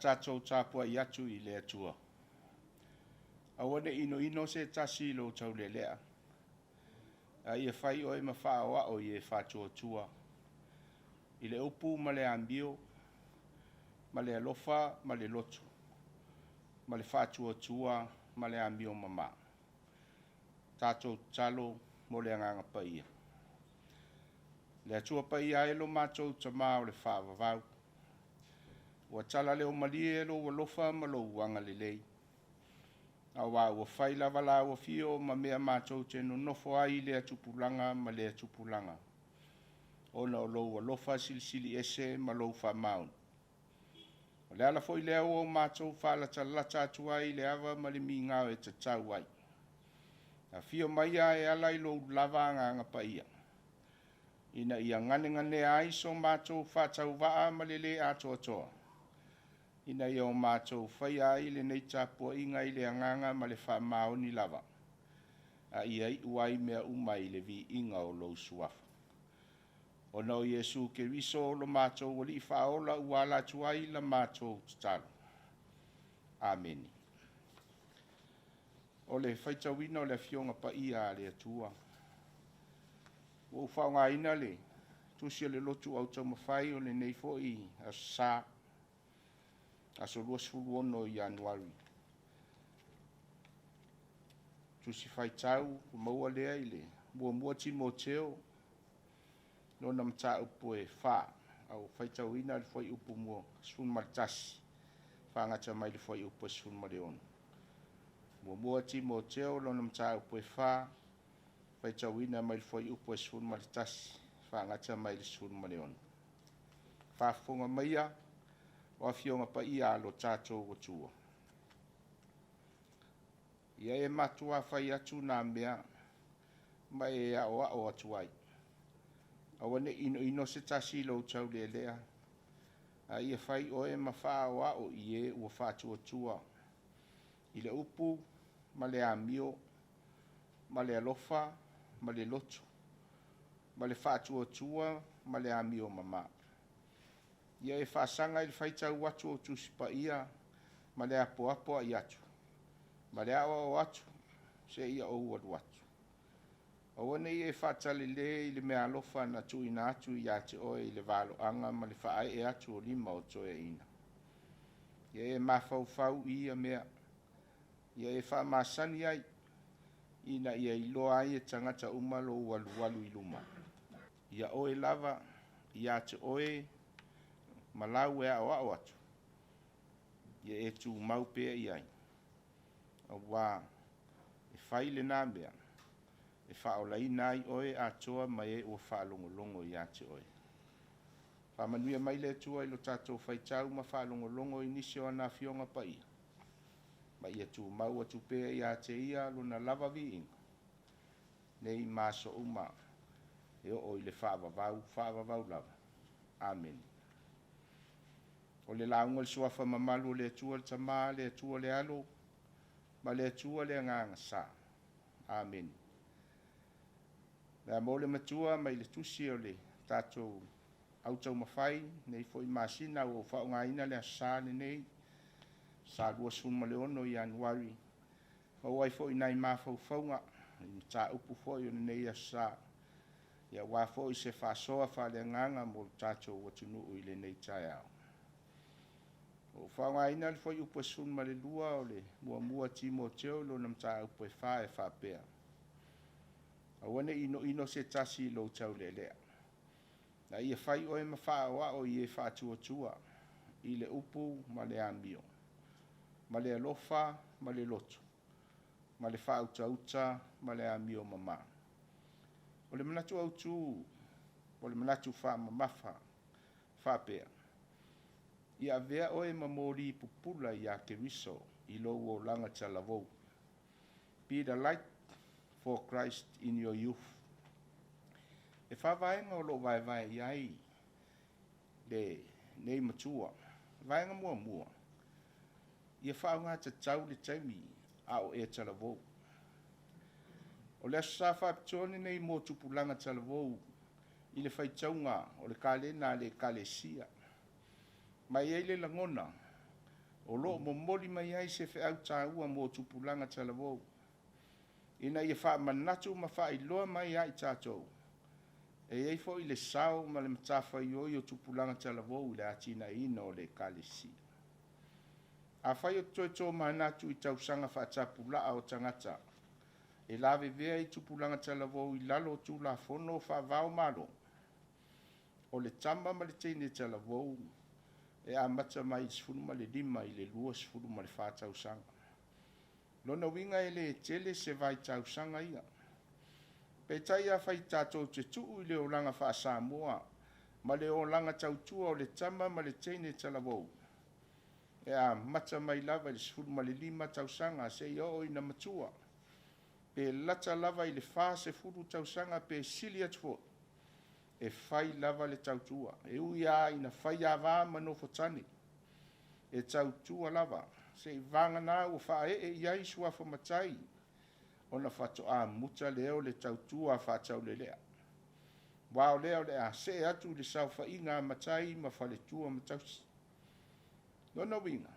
tatou tapuai atu i le Atua. Aua ne i inoino se tasi i lou taulealea, a ia fai oe ma faaoao i e faatuatua i le upu ma le amio, ma le alofa ma le loto, ma le faatuatua ma le amio mama. Tatou tatalo mo le Agaga Paia. Le Atua Paia e lo matou Tama o le faavavau, ua talaleomalie lou alofa ma lou agalelei, aua ua fai lava lau afio ma mea matou te nonofo ai i lea tupulaga ma lea tupulaga, ona o lou alofa silisili ese ma lou faamaoni. O le ala foi lea ua o matou faalatalata atu ai i le ava ma le migao e tatau ai. Afio maia e ala i lou lava Agaga Paia, ina ia ganeganea ai so matou faatauvaa ma le lē atoatoa, ina ia o matou faia ai lenei tapuaiga i le agaga ma le faamaoni lava, a ia iu ai mea uma i le viiga o lou Suafa. Ona o Iesu Keriso lo matou Alii Faaola ua ala atu ai la matou tatalo. Amene. O le faitauina o le Afioga Paia a le Atua, ua ou faaaogaina le tusi a le Lotu Autaumafai o lenei foi Aso Sa, aso 26 o Ianuari. Tusi Faitau ua maua lea i le 1 Timoteo, lona mataupu e 4, a ua faitauina le fuaiupu 11 faagata mai le fuaiupu e 16. 1 Timoteo lona mataupu e 4, faitauina mai le fuaiupu e 11 faagata mai le 16. Faafofoga maia o Afioga Paia a lo tatou Atua. Ia e matua fai atu nā mea ma e aoao atu ai. Aua ne i inoino se tasi i lou taulealea, a ia fai oe ma faaoao i e ua faatuatua i le upu ma le amio, ma le alofa ma le loto, ma le faatuatua ma le amio mama. Ia e faasaga i le faitau atu o Tusi Paia ma le apoapo ai atu, ma le aoao atu seia ou alu atu. Aua ne i e faatalale i le meaalofa na tuuina atu ia te oe i le valoaga ma le faaee atu o lima o toeaiina. Ia e mafaufau i ia mea, ia e faamasani ai, ina ia iloa ai e tagata uma lou alualu i luma. Ia oe lava, ia te oe ma lau e aoao atu, ia e tumau pea i ai, auā e fai lena mea e faaolaina ai oe atoa ma e ua faalogologo ia te oe. Faamanuia mai le Atua i lo tatou faitau ma faalogologo i nisi o ana Afioga Paia, ma ia tumau atu pea ia te Ia lona lava viiga, nei ma aso uma e oo i le faavavau, faavavau lava. Amene. O le lauga i le Suafa mamalu o le Atua le Tama, le Atua le Alo, ma le Atua le Agaga Sa. Amene. Le a mo le matua mai le tusi o le tatou autaumafai nei foi masina ua ou faaaogaina le Aso Sa lenei, Sa 26 Ianuari, maua ai foi nai mafaufauga i mataupu foi o lenei Aso Sa, aua foi se faasoa faaleagaga mo le tatou atunuu i lenei taeao. Ua ou faaaogaina le fuaiupu e 12 o le 1 Timoteo lona mataupu e 4 e faapea: Aua ne i inoino se tasi i lou taulealea, a ia fai oe ma faaoao i e faatuatua i le upu ma le amio, ma le alofa ma le loto, ma le faautauta ma le amio mama. O le manatu autu, o le manatu faamamafa faapea, ia avea oe ma moli pupula ia Keriso i lou olaga talavou. Be the light for Christ in your youth. E faavaega o lo o vaevae i ai lenei matua. Vaega muamua, ia faaaoga tatau le taimi a o e talavou. O le Aso Sa faapitoa lenei mo tupulaga talavou i le faitauga o le kalena a le Ekalesia. Ma e i ai le lagona, O lo o momoli mai ai se feau taua mo tupulaga talavou, ina ia faamanatu ma faailoa mai ia i tatou, e i ai foi le sao ma le matafaioi o tupulaga talavou i le atinaeina o le Ekalesia. Afai ou te toe tomanatu i tausaga faatapulaa o tagata e lavevea i tupulaga talavou i lalo o Tulafono faava o Malo, o le tama ma le teine talavou e amata mai i le 15 i le 24 tausaga. Lona uiga e le tele se vaitausaga ia. Peitai afai tatou te tuu i le olaga faa-Samoa ma le olaga tautua o le tama ma le teine talavou, e amata mai lava i le 15 tausaga seia oo ina matua, pe lata lava i le 40 tausaga pe sili atu foi, e fai lava le tautua. E ui lava ina faiava ma nofotane, e tautua lava seiavagana ua faaee i ai suafa matai ona faatoa muta lea o le tautua faataulelea. Aua o lea o le a see atu i le saofaiga a matai ma faletua ma tausi. Lona uiga,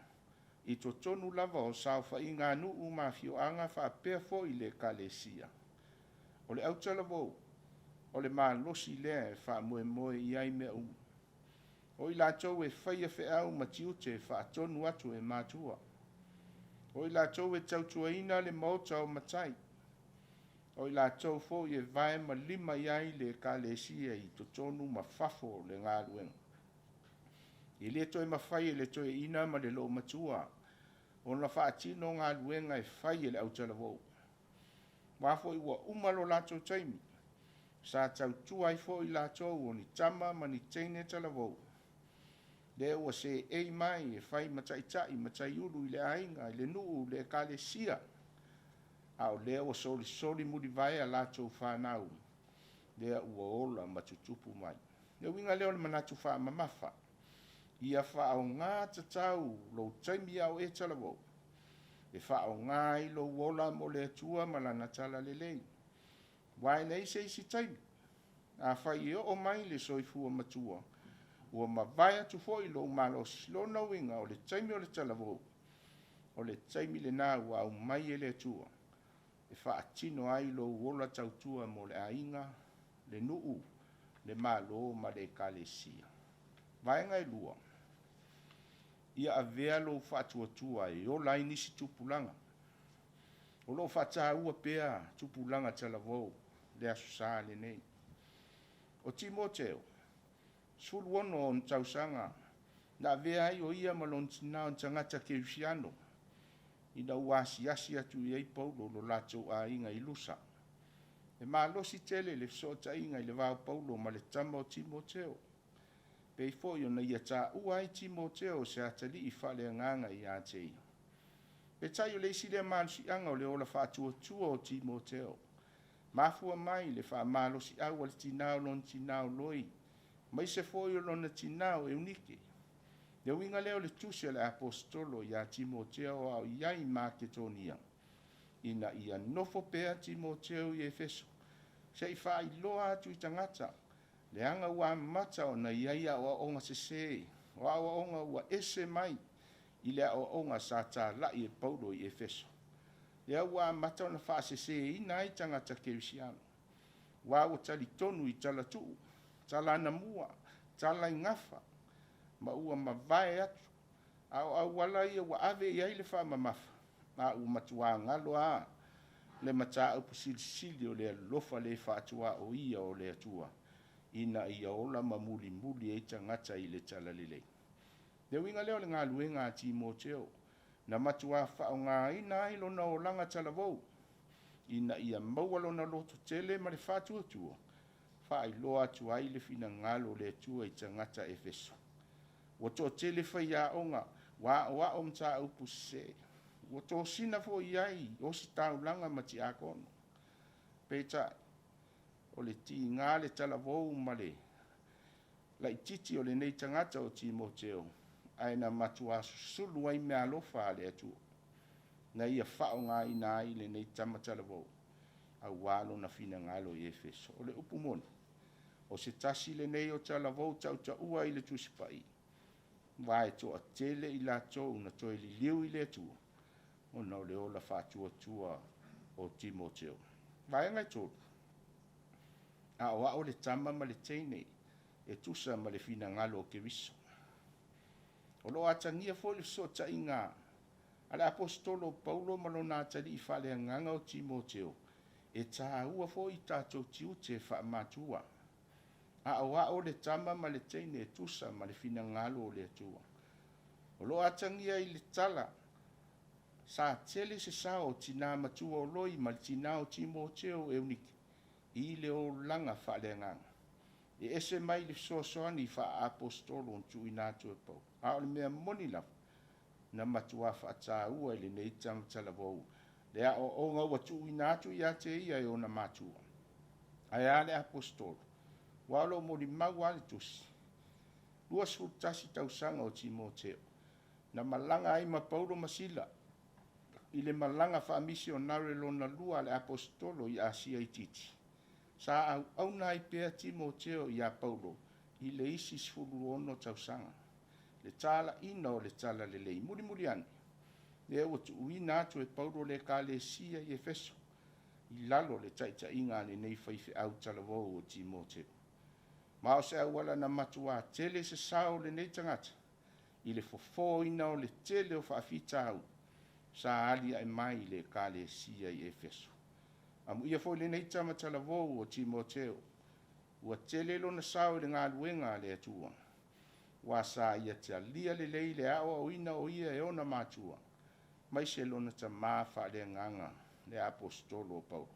i totonu lava o saofaiga a nuu ma afioaga faapea foi le Ekalesia, o le autalavou, o le malosi lea e faamoemoe i ai mea uma. O i latou e faia feau ma tiute e faatonu atu e matua. O i latou e tautuaina le maota o matai. O i latou foi e vae ma lima i ai le Ekalesia i totonu ma fafo o le galuega. E le toe mafai e le toeaina ma le loomatua ona faatino galuega e fai e le autalavou, aua foi ua uma lo latou taimi sa tautua ai foi i latou o ni tama ma ni teine talavou, lea ua seei mai e fai ma taitai ma taiulu i le aiga, i le nuu, le Ekalesia, a o lea ua solisoli mulivae a latou fanau lea ua ola ma tutupu mai. Le uiga lea o le manatu faamamafa, ia faaaoga tatau lou taimi a o e talavou e faaaoga ai lou ola mo le Atua ma Lana talalelei. Aua e leai se isi taimi, afai e oo mai le soifua matua, ua mavae atu foi lou malosi. Lona uiga, o le taimi o le talavou, o le taimi lena ua aumai e le Atua e faatino ai lou ola tautua mo le aiga, le nuu, le Malo ma le Ekalesia. Vaega e 2, ia avea lou faatuatua e ola ai nisi tupulaga. O lo o faataua pea tupulaga talavou i le Aso Sa lenei. O Timoteo, 16 ona tausaga, na avea ai o ia ma lona tina o ni tagata kerisiano ina ua asiasi atu i ai Paulo i lo latou aiga i Lusa. E malosi tele le fesootaiga i le va o Paulo ma le tama o Timoteo, pei foi ona ia taua ai Timoteo o se atalii faaleagaga ia te ia. Peitai o le isi lea malosiaga o le ola faatuatua o Timoteo, mafua mai i le faamalosiau a le tina o lona tina o Loi, aemaise foi o lona tina o Eunike. Le uiga lea o le tusi a le Aposetolo ia Timoteo a o i ai i Maketonia, ina ia nofo pea Timoteo i Efeso se i faailoa atu i tagata leaga ua amata ona i ai aoaoga sese, o aoaoga ua ese mai i le aoaoga sa talai e Paulo i Efeso. Lea ua amata ona faaseseina ai tagata kerisiano, aua ua talitonu i talatuu, tala anamua, tala i gafa, ma ua mavae atu, a o auala ia ua ave i ai le faamamafa, ma ua matua galo lava le mataupu silisili o le alofa le faatuaoia o le Atua ina ia ola ma mulimuli ai tagata i le talalelei. Le uiga lea o le galuega a Timoteo, na matua faaaogaina ai lona olaga talavou ina ia maua lona lototele ma le faatuatua, faailoa atu ai le finagalo o le Atua i tagata Efeso. Ua toatele faiaoga ua aoao mataupu sese, ua tosina foi i ai ositaulaga ma tiakono. Peitai, o le tiga le talavou ma le laitiiti o lenei tagata o Timoteo, ae na matua susulu ai meaalofa a le Atua na ia faaaogaina ai lenei tama talavou aua lona finagalo i Efeso. O le upu moni, o se tasi lenei o talavou tautaua i le Tusi Paia, Aua e toatele i latou na toe liliu i le Atua ona o le ola faatuatua o Timoteo. Vaega e 3, aoao le tama ma le teine e tusa ma le finagalo o Keriso. O lo o atagia foi le fesootaiga a le Aposetolo o Paulo ma lona atalii faaleagaga o Timoteo, e taua foi i tatou tiute faamatua. Aoao le tama ma le teine e tusa ma le finagalo o le Atua. O lo o atagia i le tala sa tele se sao o tina matua o Loi ma le tina o Timoteo o Eunike i le olaga faaleagaga. E ese mai le fesoasoani faa-aposetolo na tuuina atu e Paulo, a o le mea moni lava, na matua faataua e lenei tama talavou le aoaoga ua tuuina atu ia te ia e ona matua. Ae a le aposetolo? Aua o lo o molimau lava le tusi, 21 tausaga o Timoteo na malaga ai ma Paulo ma Sila i le malaga faamisionare lona lua a le aposetolo i Asia Itiiti. Sa auauna ai pea Timoteo ia Paulo i le isi 16 tausaga, le talaiina o le talalelei. Mulimuli ane, lea ua tuuina atu e Paulo le ekalesia i Efeso i lalo o le taitaiga a lenei faifeau talavou o Timoteo. Ma o se auala na matuā tele se sao o lenei tagata i le fofōina o le tele o faafitauli sa alia'e mai i le ekalesia i Efeso. Amuia foi lenei tama talavou o Timoteo, ua tele lona sao i le galuega a le Atua, aua sa ia talia lelei le aoaoina o ia e ona matua, aemaise lona tamā faaleagaga le aposetolo o Paulo.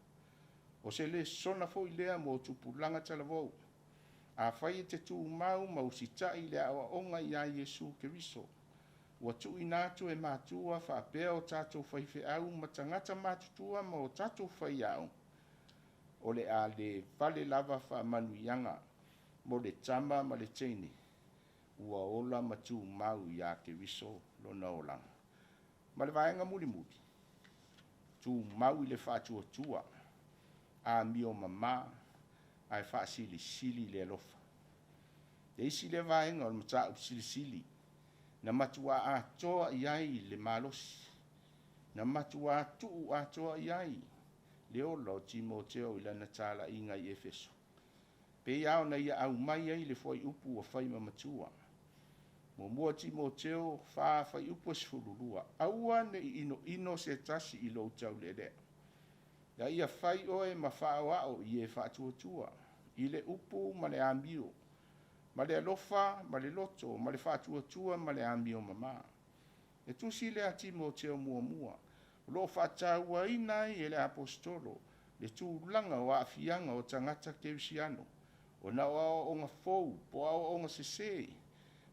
O se lesona foi lea mo tupulaga talavou. Afai e te tumau ma usitai i le aoaoga ia Iesu Keriso ua tuuina atu e matua faapea o tatou faifeau ma tagata matutua ma o tatou faiaoga, o le a le vale lava faamanuiaga mo le tama ma le teine ua ola ma tumau ia Keriso lona olaga. Ma le vaega mulimuli, tumau i le faatuatua, amio mama ae faasilisili le alofa. Le isi lea vaega o le mataupu silisili na matua atoa i ai le malosi, na matua tuu atoa i ai le ola o Timoteo i lana talaiga i Efeso. Pei lava ona ia aumai ai le fuaiupu ua fai ma matua. 1 Timoteo 4 fuaiupu 12, “Aua ne i inoino se tasi i lou taulealea, a ia fai oe ma faaoao i e faatuatua, i le upu ma le amio, ma le alofa ma le loto ma le faatuatua ma le amio mama.” Le tusi lea a Timoteo muamua, o lo o faatauaina ai e le Aposetolo le tulaga o aafiaga o tagata kerisiano ona o aoaoga fou po o aoaoga sese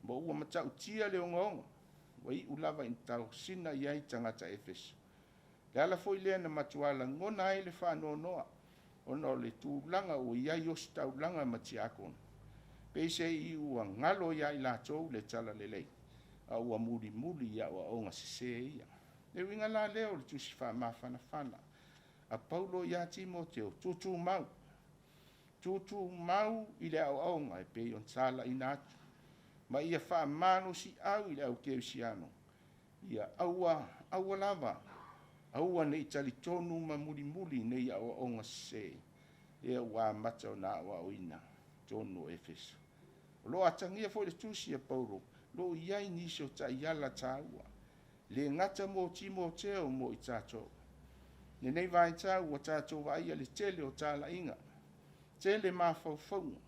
ma ua matautia le ogaoga ua iu lava ina tausina i ai tagata Efeso. O le ala foi lea na matua lagona ai le faanoanoa ona o le tulaga ua i ai ositaulaga ma tiakono, peiseai ua galo ia i latou le talalelei, a ua mulimuli i aoaoga sese ia. Le uiga la lea o le tusi faamafanafana a Paulo ia Timoteo, tutumau, tutumau i le aoaoga e pei ona talaiina atu, ma ia faamalosiau i le au kerisiano, ia aua, aua lava, aua ne i talitonu ma mulimuli i nei aoaoga sese lea ua amata ona aoaoina i totonu o Efeso. O lo o atagia foi le tusi a Paulo o lo o i ai nisi o taiala taua, e le gata mo Timoteo mo i tatou. I lenei vaitau ua tatou vaaia le tele o talaiga, tele mafaufauga,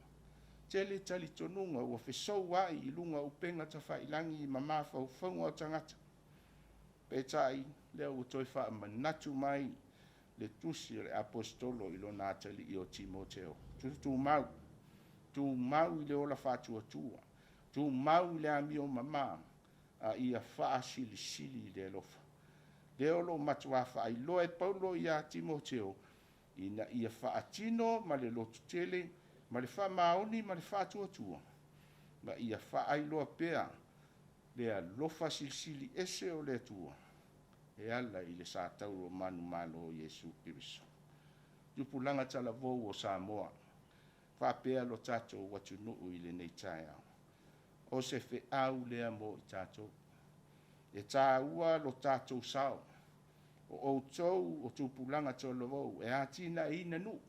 tele talitonuga ua fesouai i luga o upega tafailagi ma mafaufauga o tagata. Peitai, lea ua toe faamanatu mai le tusi a le Aposetolo i lona atalii o Timoteo, tumau, tumau i le ola faatuatua, tumau i le amio mama, a ia faasilisili le alofa. Lea o lo o matua faailoa e Paulo ia Timoteo ina ia faatino ma le lototele ma le faamaoni ma le faatuatua, ma ia faailoa pea le alofa silisili ese o le Atua e ala i le satauro manumalo o Iesu Keriso. Tupulaga talavou o Samoa faapea lo tatou atunuu i lenei taeao. O se feau lea mo i tatou. E taua lo tatou sao, o outou o tupulaga talavou e atinaeina nuu,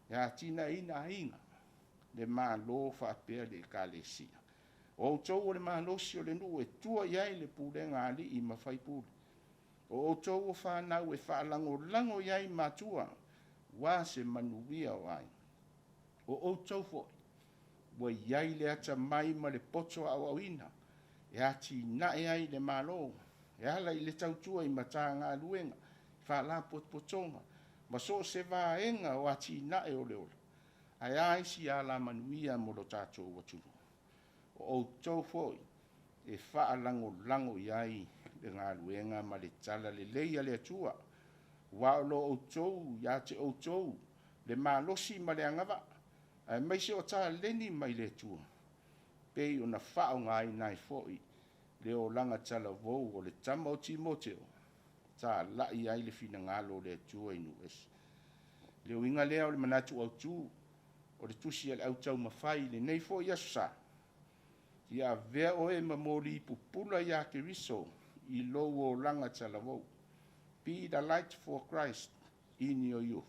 e atinaeina aiga, le Malo faapea le Ekalesia. O outou o le malosi o le nuu e tua i ai le pulega a alii ma faipule. O outou o fanau e faalagolago i ai matua aua se manuia o aiga. O outou foi ua i ai le atamai ma le poto aoaoina e atinae ai le Malo e ala i le tautua i Matagaluega, Faalapotopotoga ma so o se vaega o atinae o le ola, ae a isi alamanuia mo le tatou atunuu? O outou foi e faalagolago i ai le galuega ma le talalelei a le Atua, aua o lo o ia te outou le malosi ma le agavaa aemaise o taleni mai le Atua e pei ona faaaogaina ai foi le olaga talavou o le tama o Timoteo e talai ai le finagalo o le Atua i nuu ese. O le uiga lea o le manatu autu o le tusi a le Au Taumafai i lenei foi Aso Sa, ia avea oe ma moli pupula ia Keriso i lou olaga talavou. Be the light for Christ in your youth.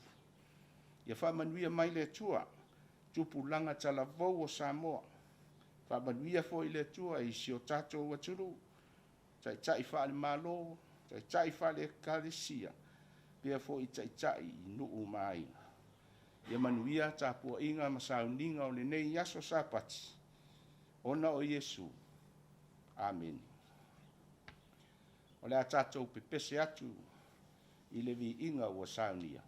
Ia faamanuia mai le Atua i tupulaga talavou o Samoa. Faamanuia foi le Atua i si o tatou atunuu, taitai faale-Malo, taitai faale-Ekalesia, faapea foi taitai i nuu ma aiga. Ia manuia tapuaiga ma sauniga o lenei aso Sapati ona o Iesu. Amene. O le a tatou pepese atu i le viiga ua saunia.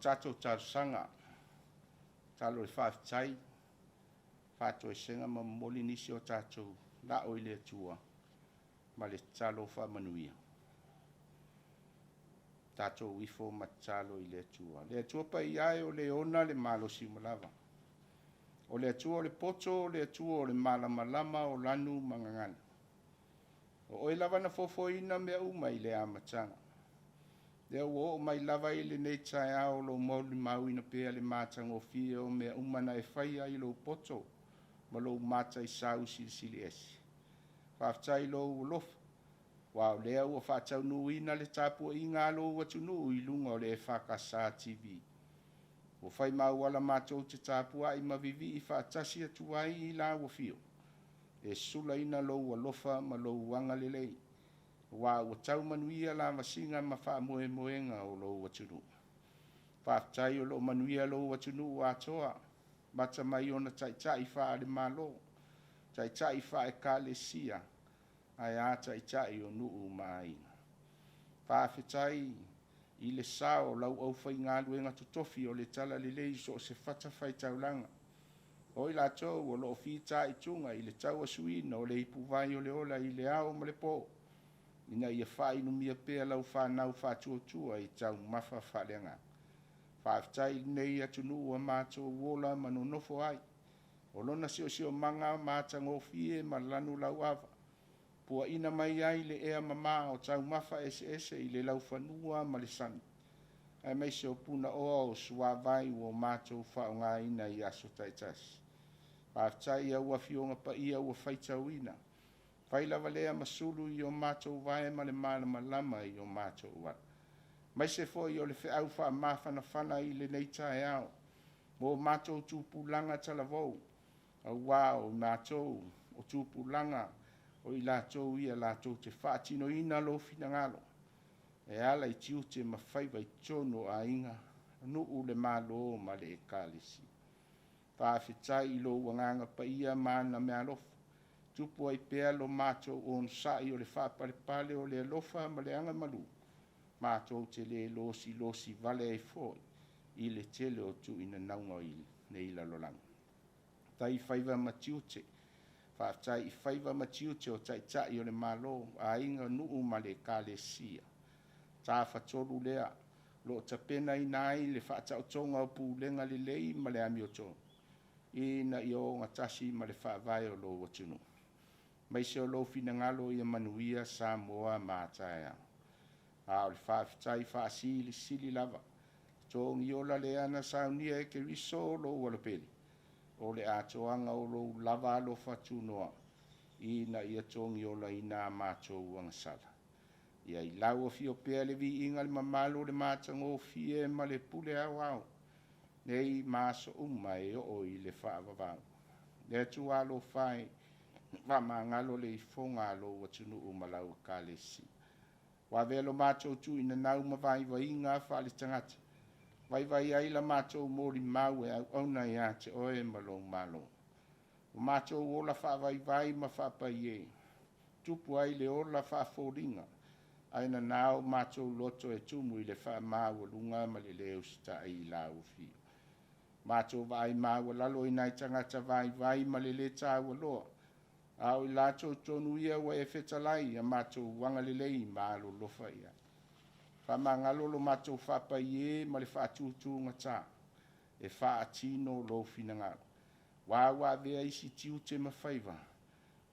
tatou talosaga, tatalo i le faafetai, faatoesega ma momoli nisi o tatou lao i le Atua ma le tatalo faamanuia. Tatou ifo ma tatalo i le Atua. Le Atua paia e o le ona le malosi uma lava. O le Atua o le poto, o le Atua o le malamalama o lanu ma gagana. O oe lava na fofoina mea uma i le amataga. Lea ua oo mai lava i lenei taeao o lo o molimauina pea le matagofie o mea uma na e faia i lou poto ma lou mataisau silisili ese. Faafetai i lou alofa, aua o lea ua faataunuuina le tapuaiga a lou atunuu i luga o le EFKS TV. Ua fai ma auala matou te tapuai ma vivii faatasi atu ai i lau afio, e sulaina lou alofa ma lou agalelei, aua ua tau manuia lavasiga ma faamoemoega o lou atunuu. Faafetai o lo o manuia lou atunuu atoa, amata mai ona taitai faale-Malo, taitai faale-Ekalesia, ae a taitai o nuu ma aiga. Faafetai i le sao o lau aufaigaluega totofi o le Talalelei i so o se fatafaitaulaga, o i latou o lo o fitaituga i le tauasuina o le ipuvai o le ola i le ao ma le po, ina ia faainumia pea lau fanau faatuatua i taumafa faaleagaga. Faafetai i lenei atunuu ua matou ola ma nonofo ai, o lona siosiomaga matagofie ma lanu lauava, puaina mai ai le ea mama o taumafa eseese i le laufanua ma le sami, aemaise o punaoa o suavai ua matou faaaogaina i aso taitasi. Faafetai i au Afioga Paia ua faitauina, fai lava lea ma sulu i o matou vae ma le malamalama i o matou ala. Aemaise foi o le feau faamafanafana i lenei taeao mo matou tupulaga talavou, aua o matou o tupulaga o i latou ia latou te faatinoina lou finagalo e ala i tiute ma faiva i totonu o aiga, nuu, le Malo ma le Ekalesia. Faafetai i lou Agaga Paia ma ana meaalofa, e tupu ai pea lo matou onosai o le faapalepale o le alofa ma le agamalu, matou te le losilosi vale ai foi i le tele o tuuinanauga i lenei lalolagi. Faafetai i faiva ma tiute, faafetai i faiva ma tiute o Taitai o le Malo, aiga, nuu ma le Ekalesia, Tafatolu lea o lo o tapenaina ai le faataotoga o pulega lelei ma le amiotonu ina ia ogatasi ma le faavae o lou atunuu, aemaise o lou finagalo ia manuia Samoa ma a taeao. A o le faafetai faasilisili lava, le togiola lea na saunia e Keriso lou Alopele, o le atoaga o lou lava alofa tunoa ina ia togiolaina a matou agasala. Ia i lau afio pea le viiga, le mamalu, le matagofie ma le pule aoao, nei ma aso uma e oo i le faavavau. Le Atua alofa e, faamagalo le ifoga a lou atunuu ma lau Ekalesia. Ua avea lo matou tuuinanau ma vaivaiga faaletagata, vaivai ai la matou molimau e auauna ia te oe ma lou Malo. Ua matou ola faavaivai ma faapaiē, tupu ai le ola faafoliga, ae nanao matou loto e tumu i le faamaualuga ma le lē usitai i lau afio. Matou vaai maualalo i nai tagata vaivai ma le lē taua loa, a o i latou tonu ia ua e fetalai ia matou agalelei ma alolofa i ai. Faamagalo lo matou faapaiē ma le faatutugata e faatino lou finagalo, aua ua avea isi tiute ma faiva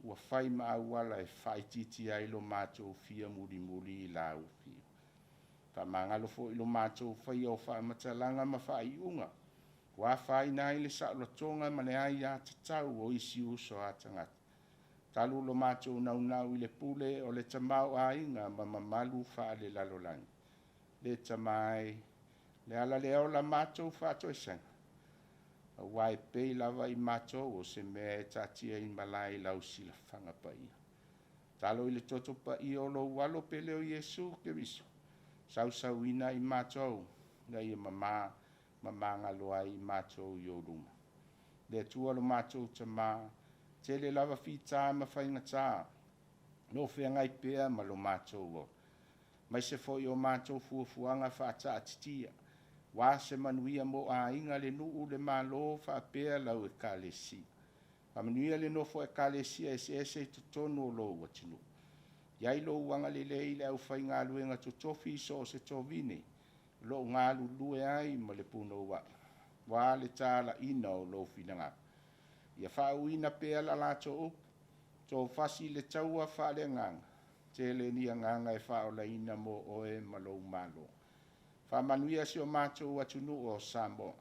ua fai ma auala e faaitiitia ai lo matou fia mulimuli i lau afio. Faamagalo foi lo matou faia o faamatalaga ma faaiuga ua afaina ai le saolotoga ma le aiatatau o isi uso a tagata, talu lo matou naunau i le pule o le tamaoaiga ma mamalu faalelalolagi. Le Tama e, o le ala lea o la matou faatoesega, aua e pei lava i matou o se mea e taatia i malae i lau silafaga paia. Tatalo i le toto paia o lou Alo pele o Iesu Keriso, sausuina i matou ina ia mama ma magalo ai i matou i ou luma. Le Atua lo matou Tama, tele lava fita ma faigata o lo o feagai pea ma lo matou ola, aemaise foi o matou fuafuaga faataatitia. Aua se manuia mo aiga, le nuu, le Malo faapea lau Ekalesia. Faamanuia le nofo a Ekalesia eseese i totonu o lou atunuu. I ai lou agalelei i le aufaigaluega totofi i so o se tovine o lo o galulue ai ma le punouai aua le talaiina o lou finagalo. Ia faauuina pea la latou upu, tofasi le taua faaleagaga, tele ni agaga e faaolaina mo oe ma lou Malo. Faamanuia si o matou atunuu o Samoa,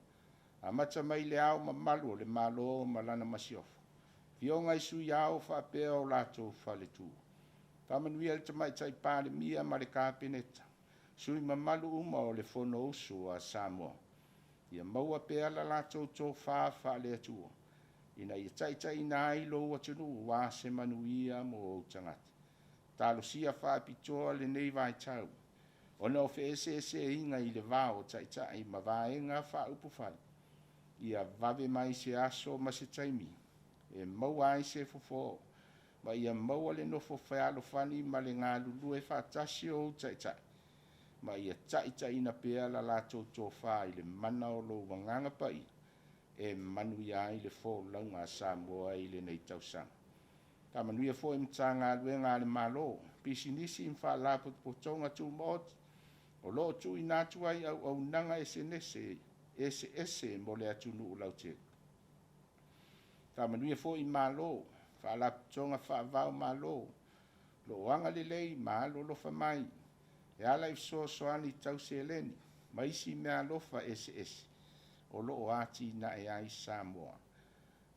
amata mai i Le Ao Mamalu o le Malo ma Lana Masiofo, Afioga i Sui Ao faapea o latou faletua, faamanuia i le Tamaitai Palemia ma le Kapeneta, sui usufono mamalu uma o le Fonousu a Samoa. Ia maua pea la latou tofa faale-Atua ina ia taitaiina ai lou atunuu aua se manuia mo ou tagata. Talosia faapitoa lenei vaitau ona o feeseeseaiga i le va o Taitai ma Vaega Faaupufai, ia vave mai se aso ma se taimi e maua ai se fofo ma ia maua le nofo fealofani ma le galulue faatasi o ou Taitai, ma ia taitaiina pea la latou tofa i le mana o lou Agaga Paia e manuia ai le folauga a Samoa i lenei tausaga. Faamanuia foi i Matagaluega a le Malo, Pisinisi ma Faalapotopotoga Tumaoti o lo o tuuina atu ai auaunaga eseese mo le atunuu lautele. Faamanuia foi i Malo, Faalapotopotoga faava-o-Malo o lo o agalelei ma alolofa mai e ala i fesoasoani tau seleni ma isi meaalofa eseese o lo o atinae ai Samoa.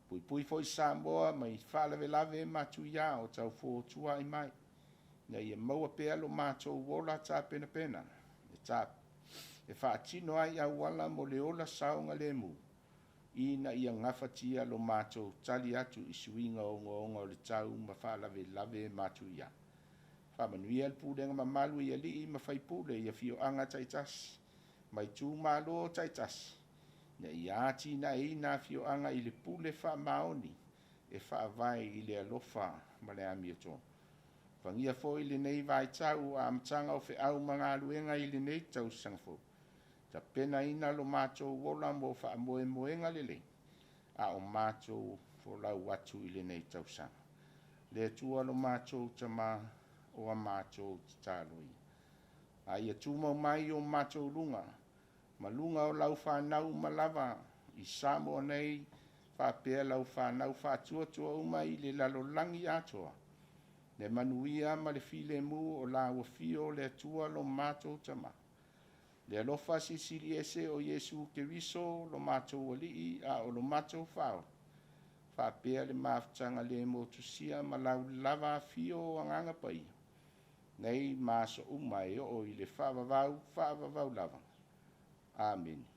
Puipui foi Samoa mai faalavelave matuia o tau fotuai mai, ina ia maua pea lo matou ola tapenapena e faatino ai auala mo le ola saogalemu, ina ia gafatia lo matou tali atu i suiga ogaoga o le tau ma faalavelave matuia. Faamanuia le pulega mamalu i alii ma faipule i afioaga taitasi ma itumalo taitasi ina ia atinaeina afioaga i le pule faamaoni e faavae i le alofa ma le amiotonu. Alofagia foi lenei vaitau o amataga o feau ma galuega i lenei tausaga fou, tapenaina lo matou ola mo faamoemoega lelei a o matou folau atu i lenei tausaga. Le Atua lo matou Tama, o a matou tatalo ia, a ia tumau mai i o matou luga ma luga o lau fanau uma lava i Samoa nei faapea lau fanau faatuatua uma i le lalolagi atoa, le manuia ma le filemu o la ua afio le Atua lo matou Tama, le alofa Silisili Ese o Iesu Keriso lo matou Alii a o lo matou Faaola, faapea le mafutaga le motusia ma lau lava afio o Agaga Paia, nei ma aso uma e oo i le faavavau, faavavau lava. Amene.